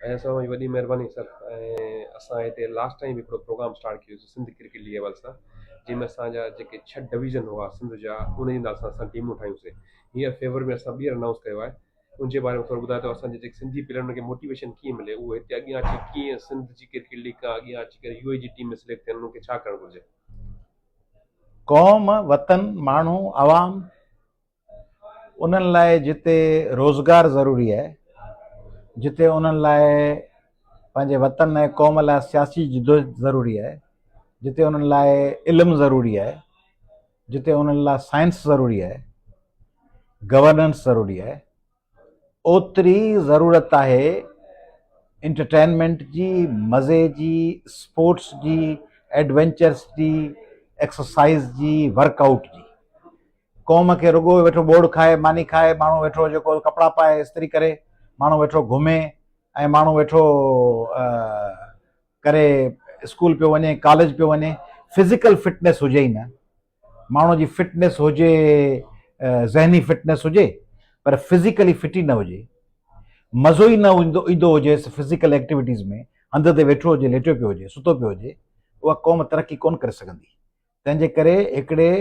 اياز صاحب اوهان جي وڏي مهرباني سر ۽ اسان هتي لاسٽ ٽائيم به هڪڙو پروگرام اسٽارٽ ڪيو سي سنڌ ڪرڪيٽ ليگ حوالي سان جنهن ۾ اسان جا جيڪي ڇهه ڊويزن هئا سنڌ جا ان جي نالي سان اسان ٽيمون ٺاهيون سي هينئر فيبروري ۾ اسان ٻيهر انائونس ڪيو آهي ان جي باري ۾ ٿورو ٻڌايو ته اسان جي جيڪي سنڌي پليئر انهن کي موٽيويشن ڪيئن ملي اهو هتي اڳيان اچي ڪيئن سنڌ جي ڪرڪيٽ ليگ کان اڳيان اچي ڪري يو اي جي ٽيم ۾ سليڪٽ ٿين انهن کي ڇا ڪرڻ گهرجي. قوم، وطن، ماڻهو، عوام انهن لاء جتي روزگار ضروري آهي، جتي انهن لاء پنهنجي وطن ۽ قوم لاء سياسي جدوجهد ضروري آهي، جتي انهن لاء علم ضروري آهي، جتي انهن لاء سائنس ضروري آهي، گورننس ضروري آهي، اوتري ضرورت آهي انٽرٽينمينٽ جي، مزي جي، اسپورٽس جي، ايڊوينچرس جي، ايڪسرسائز جي، ورڪ آئوٽ جي. قوم کي رڳو ويٺو ٻوڙ کائي، ماني کائي، ماڻهو ويٺو جيڪو ڪپڙا پائي استري ڪري، ماڻهو ويٺو گهمي ۽ ماڻهو ويٺو ڪري اسڪول پيو وڃي، ڪاليج پيو وڃي، فزيڪل فٽنيس هجي ئي نه. ماڻهو جي فٽنيس هجي، ذهني فٽنيس هجي پر فزيڪلي فٽ ئي نه هجي، مزو ئي نه ايندو هجيس فزيڪل ايڪٽيوٽيز ۾، هنڌ تي ويٺو هجي، ليٽيو پيو هجي، ستو پيو هجي، اها قوم ترقي ڪونه ڪري سگهندي. تنهن جي ڪري هڪڙي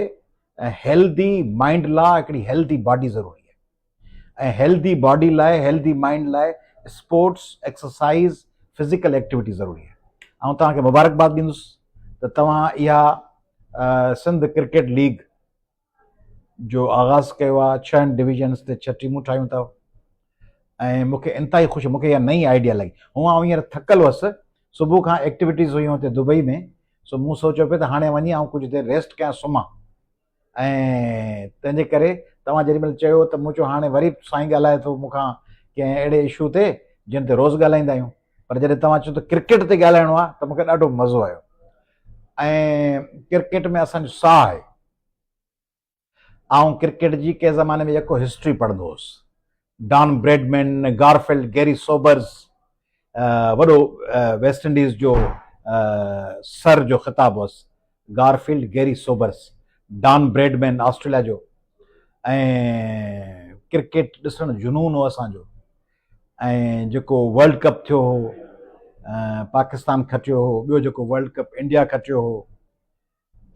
هيلدي مائنڊ لا هڪڙي هيلدي باڊي ضروري آهي ۽ هيلدي باڊي لاء هيلدي مائنڊ لاء اسپورٽس ايڪسرسائز فزيڪل ايڪٽيوٽي ضروري آهي. آئون توهان کي مبارڪباد ڏيندس ته توهان اها سنڌ ڪرڪيٽ ليگ جو آغاز ڪيو آهي، ڇهن ڊويزنس تي ڇهه ٽيمون ٺاهيون اٿو ۽ مون کي انتهائي خوشي، مون کي اها نئين آئيڊيا لڳي. هونء آئون هينئر ٿڪل هئس، صبح کان ايڪٽيوٽيز هيون هتي دبئي ۾، سو مون سوچيو پئي ته هاڻي وڃي آئون ڪجهه دير ريسٽ ڪيان سمهان ۽ تنهن جي ڪري توهان جيڏي مهل چيو ته مون چيو هاڻي وري سائين ڳالهائي ٿو مون کان ڪنهن اهڙي اشو تي جنهن تي روز ڳالهائيندا آهيون پر جڏهن توهان چيو ته ڪرڪيٽ تي ڳالهائڻو آهي ته مون کي ڏاڍو مزو آيو ۽ ڪرڪيٽ ۾ اسان جو ساهه آهي. آئون ڪرڪيٽ جي ڪنهن زماني ۾ يڪو هسٽري پڙهندو هوس. ڊان بريڊمين، گارفيلڊ، گيري سوبرز، وڏو ويسٽ انڊيز جو سر جو خطاب هوس، Garfield, Garry Sobers, Don Bradman Australia جو ۽ ڪرڪيٽ ڏسڻ جنون هو اسان جو ۽ جيڪو ورلڊ ڪپ ٿيو هو پاڪستان کٽيو هو، ٻيو جيڪو ورلڊ ڪپ انڊيا کٽيو هو.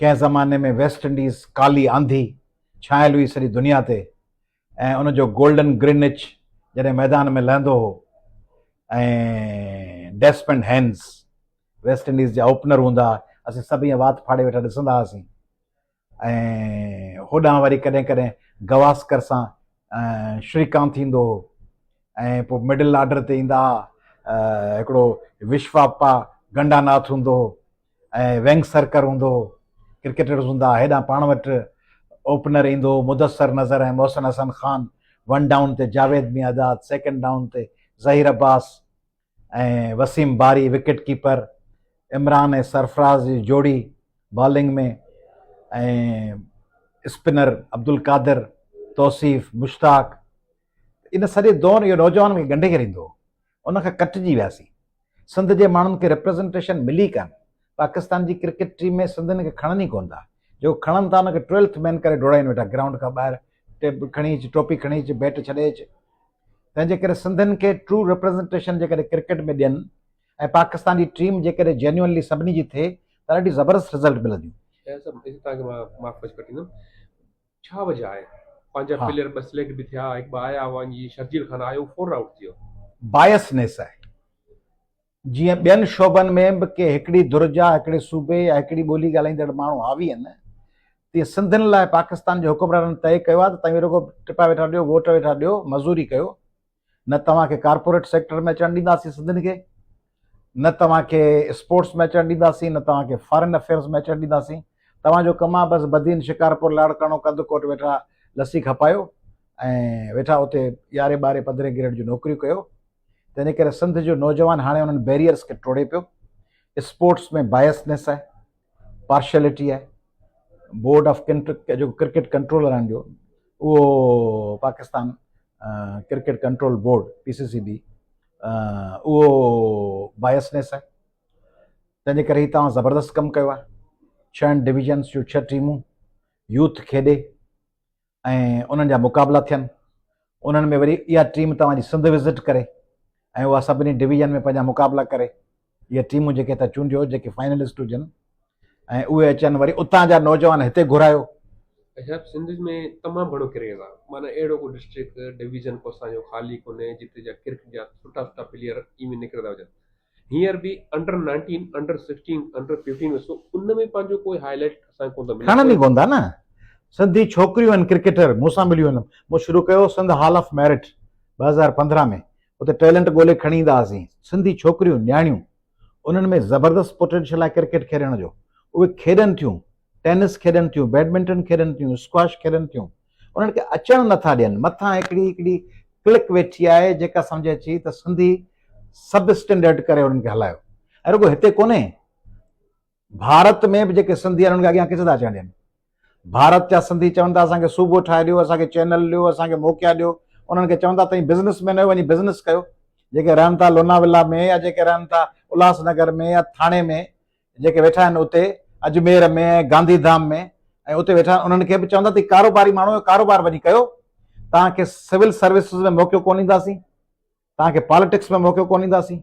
ڪنهن زماني ۾ ويسٽ انڊيز ڪالي آنڌي ڇانيل هئي سڄي دنيا تي ۽ ان جو گولڊن گرينچ جڏهن ميدان ۾ لهندو هو ۽ ڊيسپنڊ هينز ويسٽ انڊيز جا اوپنر هوندا هئا، اسين سڀ ائين وات ڦاڙي ويٺا ڏسندا هئاسين ۽ هوڏانهن وري ڪڏهن ڪڏهن گواسڪر سان شريڪانت ايندو هو ۽ پوء مڊل آرڊر تي ايندا هئا هڪڙو وشواپا گنڊاناٿ هوندو هو ۽ وينگ سرڪر هوندو هو، ڪرڪيٽرز هوندا ها، هيڏانهن پاڻ وٽ اوپنر ايندو هو مدثر نظر ۽ محسن حسن خان، ون ڊائون تي جاويد ميانداد، سيڪنڊ ڊائون تي ظهير عباس ۽ وسيم باري وڪيٽ ڪيپر، عمران ۽ سرفراز جي جوڙي بالنگ ۾ ۽ اسپنر عبدالقادر، توصيف، مشتاق، ان سڄي دور اهو نوجوانن کي ڳنڍي ڇڏيندو هو، ان کان ڪٽجي وياسين. سنڌ جي ماڻهن کي ريپريزنٽيشن ملي ڪانه. پاڪستان جي ڪرڪيٽ ٽيم ۾ سنڌين کي کڻن ئي ڪونه ٿا. جيڪو کڻن ٿا ان کي ٽويلٿ مين ڪري ڊوڙائين ويٺا گرائونڊ کان ٻاهر ٽيب کڻي اچ ٽوپي کڻي اچ بيٽ ڇڏي اچ. تنهن جي ڪري سنڌين کي ٽرو ريپريزنٽيشن جيڪڏهن ڪرڪيٽ ۾ ڏين ۽ پاڪستان جي ٽيم جيڪڏهن جينيونلي سڀني جي ٿئي ته ڏاڍي زبردست رزلٽ ملنديون. اياز صاحب هتي توهان کي مان معاف ڪجو ڪٽيندم. ڇا وجه آهي پنهنجا پليئر ٻه سليڪٽ به ٿيا هڪ ٻه آيا هئا جي شرجيل خان آيو فورن آئوٽ ٿي ويو. بائسنيس آهي جيئن ٻين شعبن ۾ به ڪي هڪڙي ڌر جا هڪڙي صوبي يا هڪڙي ٻولي ڳالهائيندڙ ماڻهو حاوي آهن تيئن سنڌين لاء پاڪستان جي حڪمرانن طئي ڪيو آهي ته توهين رڳو ٽپا ويٺا ڏيو ووٽ ويٺا ڏيو مزوري ڪيو نه توهان کي ڪارپوريٽ سيڪٽر ۾ اچڻ ڏينداسين سنڌين کي، نه توهان کي اسپورٽس ۾ اچڻ ڏينداسين، نه توهان کي فارن افيئرز ۾ اچڻ ڏينداسين. توهان جو ڪم آهي بس بدين، شڪارپور، لاڙڪاڻو، ڪنڌڪوٽ ويٺا لسي کپايو ۽ ويٺا اتي يارهين ٻارهين پندرهين گريڊ جون نوڪريون ڪيو. تنهنجي ڪري سنڌ جو نوجوان هاڻي انهن بيريئرز کي ٽوڙي پيو. اسپورٽس ۾ بائسنيس آهي. پارشلٽي آهي بورڊ آف جيڪو ڪرڪيٽ ڪنٽرولر آهن جو اهو Pakistan cricket control board P C C B اهو بائسنيس آهي تنهنجي ڪري هي توهان زبردست ڪم ڪيو آهي ڇهن ڊويزنس جون ڇهه ٽيمون يوٿ کيڏي ۽ انهن جا مقابلا ٿين انهن ۾ وري اها ٽيم توهان جي سنڌ وزٽ ڪري ۽ اها سڀني ڊويزن ۾ پنهنجا مقابلا ڪري. اهي ٽيمون جيڪي ٿا چونڊيو جيڪي فائنلسٽ هجن ۽ اهي اچن وري اتان جا نوجوان هتي گهرايو. اڇا سنڌ ۾ تمام گهڻو ڪريز آ معنيٰ اهڙو ڪو ڊسٽرڪٽ ڊويزن ڪو اسان جو خالي ڪونهي جتي جا ڪرڪيٽ جا سٺا سٺا پليئر ايون نڪرندا هجن هينئر به انڊر 19 انڊر 16 انڊر 15 ڏسو ان ۾ پنهنجو ڪوئي هائي لائيٽ اسان کي ڪونه ٿو ملي کڻن ئي ڪونه ٿا نه سنڌي ڇوڪريون آهن ڪرڪيٽر مون سان مليون آهن مون شروع ڪيو سنڌ هال آف ميرٽ 2015 ۾ اتي ٽيلنٽ ڳولي کڻي ايندا هئاسين. سنڌي ڇوڪريون، نياڻيون، انهن ۾ زبردست پوٽينشل آهي ڪرڪيٽ کيڏڻ جو. اهي کيڏن ٿيون، ٽينس کيڏن ٿيون، بيڊمنٽن کيڏن ٿيون، اسڪواش کيڏن ٿيون. انهن کي اچڻ نه ٿا ڏين. مٿان هڪڙي هڪڙي ڪلڪ ويٺي آهي جيڪا سمجهي ٿي ته سنڌي سب اسٽينڊرڊ ڪري انهن کي هلايو. ۽ رڳو هتي ڪونهي، ڀارت ۾ به جيڪي سنڌي آهن انهن کي اڳيان ڪٿي ٿا اچڻ ڏين. ڀارت جا سنڌي چون ٿا اسان کي صوبو ٺاهي ڏيو، اسان کي چينل ڏيو، اسان کي موقعا ڏيو. انهن کي چون ٿا توهين بزنس مين آهيو وڃي بزنس ڪيو. جيڪي رهن ٿا لوناولا ۾ يا جيڪي رهن ٿا الهاس نگر ۾ يا ٿاڻي ۾ جيڪي ويٺا آهن اتي اجمير ۾ ۽ گانڌي ڌام ۾ ۽ اتي ويٺا آهن انهن کي به چون ٿا توهين ڪاروباري ماڻهو آهيو ڪاروبار وڃي ڪيو. توهان کي سول سروسز ۾ موقعو ڪونه ڏينداسين. توهان کي پاليٽڪس ۾ موقعو ڪونه ڏينداسين،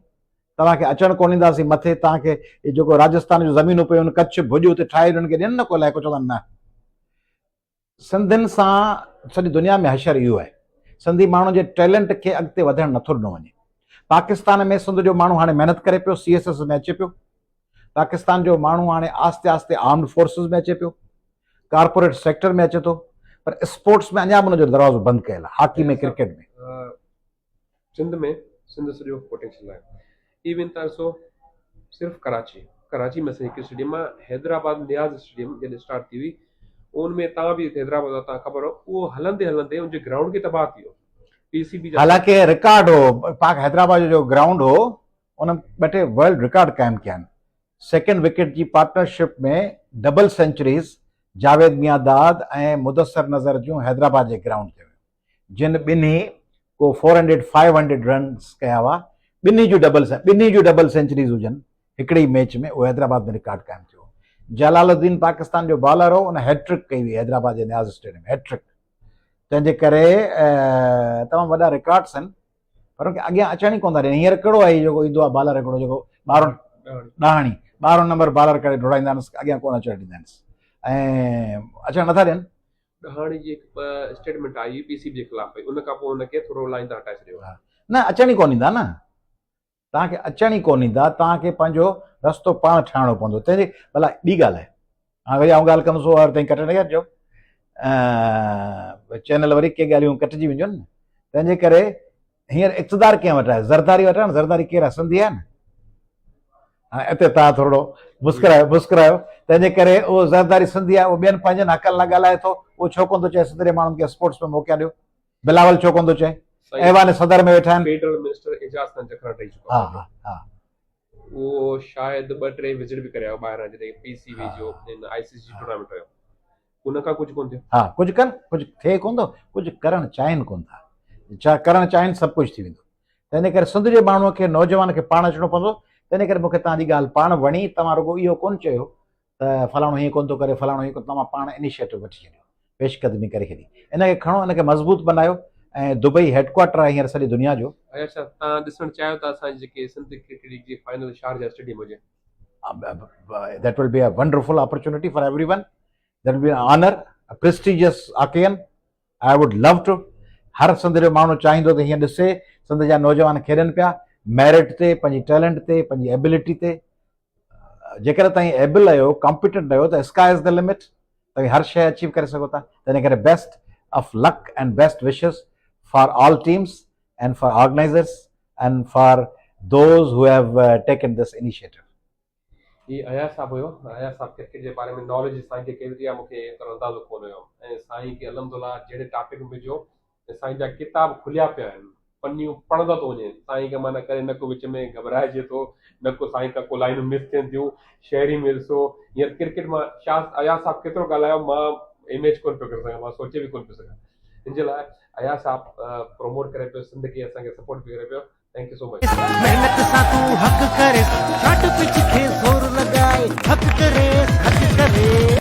توهان کي اچڻ ڪونه ڏينداسين مٿي، توهان کي هي جيڪو راجستان جون زمينون پيون آهن ڪڇ ڀڄ اتي ٺاهي انهن کي ڏين نه ڪو علائقو چوندا نه. سنڌين سان سڄي دنيا ۾ حشر اهو آهي. سنڌي ماڻهن جي ٽيلنٽ کي اڳتي وڌڻ نٿو ڏنو وڃي. پاڪستان ۾ سنڌ جو ماڻهو هاڻي محنت ڪري پيو سي ايس ايس ۾ اچي پيو. پاڪستان جو ماڻهو هاڻي آهستي آهستي آرمڊ فورسز ۾ اچي پيو. ڪارپوريٽ سيڪٽر ۾ اچي ٿو پر اسپورٽس ۾ اڃا به ان جو دروازو بند ڪيل آهي هاڪي ۾ ڪرڪيٽ ۾. سنڌ ۾ سنڌ سڄو پوٽينشل آهي ايون تان ڏسو صرف ڪراچي ڪراچي ۾ اسان هڪ اسٽيڊيم آهي حيدرآباد نياز اسٽيڊيم جڏهن اسٽارٽ ٿي هئي ان ۾ تان به حيدرآباد تان خبر هو اهو هلندي هلندي ان جي گرائونڊ کي تباهه ٿي ويو پي سي بي حالانڪه رڪارڊ هو پاڪ حيدرآباد جو گرائونڊ هو ان ٻه ٽي ورلڊ رڪارڊ قائم ڪيا آهن سيڪنڊ وڪيٽ جي partnership ۾ double centuries Javed Miandad ۽ Mudassar Nazar جون حيدرآباد جي گرائونڊ تي هيون جن ٻنهي ڪو four hundred five hundred runs ڪيا هئا ٻنهي جون ڊبل ٻنهي جون ڊبل سينچريز هجن هڪڙي ئي ميچ ۾ اهو حيدرآباد ۾ رڪارڊ قائم ٿيو جلال الدين پاڪستان جو بالر هو ان هيٽرڪ ڪئي هئي حيدرآباد جي نياز اسٽيڊيم هيٽرڪ تنهن جي ڪري تمام وڏا رڪارڊس آهن پر ان کي اڳيان اچڻ ئي ڪونه ٿا ڏين هينئر ڪهڙو آهي جيڪو ايندو آهي بالر هڪڙو جيڪو ٻارهون ڏاهڻي ٻارهون نمبر بالر ڪري ڊوڙائيندا آهنس اڳيان ڪونه اچڻ ڏيندا آهنس ۽ اچڻ نٿا ڏين ڏهاڻي جي هڪ اسٽيٽمينٽ آئي پي سي بي جي خلاف ان کان پوء ان کي ٿورو لائن تان هٽائي ڇڏيو. نه اچڻ ئي ڪونه ڏيندا نه توهان کي اچڻ ئي ڪونه ڏيندا توهان کي پنهنجو رستو پاڻ ٺاهڻو پوندو تنهن جي ڀلا ٻي ڳالهه آهي هاڻي وري آئون ڳالهه ڪندس هر تائين ڪٽي نه ڇڏجو چينل وري ڪي ڳالهيون ڪٽجي وينديون نه تنهن جي ڪري هينئر اقتدار ڪنهن وٽ آهي زرداري وٽ آهي نه زرداري ڪير آهي سنڌي آهي نه هاڻي اتي توهان ٿورڙو مسڪرايو مسڪرايو تنهن جي ڪري اهو زرداري سنڌي آهي اهو ٻين پنهنجن حقن لاء ڳالهائي ٿو اهو ڇو ڪونه ٿو چئي سنڌ جي ماڻهن کي اسپورٽس ۾ موقعا ڏيو بلاول ڇو ڪونه ٿو چئي ايوان صدر ۾ ويٺا آهن فيڊرل منسٽر اعجاز خان جکراڻ رهي چڪو ها ها ها اهو شايد ٻه ٽي وزٽ به ڪري آيو ٻاهران جڏهن پي سي بي جو آء سي سي ٽورنامينٽ هيو ان کان ڪجهه ڪونه ٿيو ها ڪجهه ڪن ڪجهه ٿئي ڪونه ٿو ڪجهه ڪرڻ چاهين ڪونه ٿا ڇا ڪرڻ چاهين سڀ ڪجهه ٿي ويندو تنهن ڪري سنڌ جي ماڻهوء کي نوجوان کي پاڻ اچڻو پوندو تنهن ڪري مون کي توهان جي ڳالهه پاڻ وڻي توهان رڳو اهو ڪونه چيو ته فلاڻو هيئن ڪونه ٿو ڪري فلاڻو هيئن ڪونه توهان پاڻ انيشيٽو وٺي ڇڏيو پيش قدمي ڪري ڇڏي ان کي کڻو ان کي مضبوط بنايو ۽ دبئي هيڊ ڪوارٽر آهي هينئر سڄي دنيا جو. اڇا توهان ڏسڻ چاهيو ٿا اسان جي جيڪي سنڌ ڪرڪيٽ ليگ جي فائنل شارجا اسٽيڊيم هجي. That will be a wonderful opportunity for everyone that will be an honour a prestigious occasion I would love to هر سنڌ جو ماڻهو چاهيندو ته هيئن ڏسي سنڌ جا نوجوان کيڏن پيا ميرٽ تي پنهنجي ٽيلنٽ تي پنهنجي ايبلٽي تي جيڪڏهن توهين ايبل آهيو ڪامپيٽنٽ آهيو ته اسڪاء از the limit توهين هر شيء اچيو ڪري سگهو ٿا تنهن ڪري best of luck and best wishes for all teams and for organisers and for those who have taken this initiative. هي اياز صاحب هيو اياز صاحب ڪرڪيٽ جي باري ۾ ناليج سائين کي ڪيتري آهي مونکي ايترو اندازو ڪونه هيو ۽ سائين کي الحمدلله جهڙي ٽاپڪ ۾ وجهو ۽ سائين جا ڪتاب کليا پيا آهن پنيون پڙهندو ٿو وڃي سائين کي معنيٰ ڪڏهن نه ڪو وچ ۾ گهٻرائجي ٿو نه ڪو سائين کان ڪو لائنون مس ٿين ٿيون شاعري ۾ ڏسو هينئر ڪرڪيٽ مان شاهه اياز صاحب ڪيترو ڳالهايو مان اميج ڪونه پيو ڪري سگهان مان سوچي به ڪونه پيو سگهان ان جي لاء اياز صاحب پروموٽ ڪري پيو سنڌ کي اسان کي سپورٽ به ڪري پيو thank you so much. محنت سان تون حق ڪريس، شاٽ پچ کي زور لڳائي، حق ڪريس، حق ڪريس.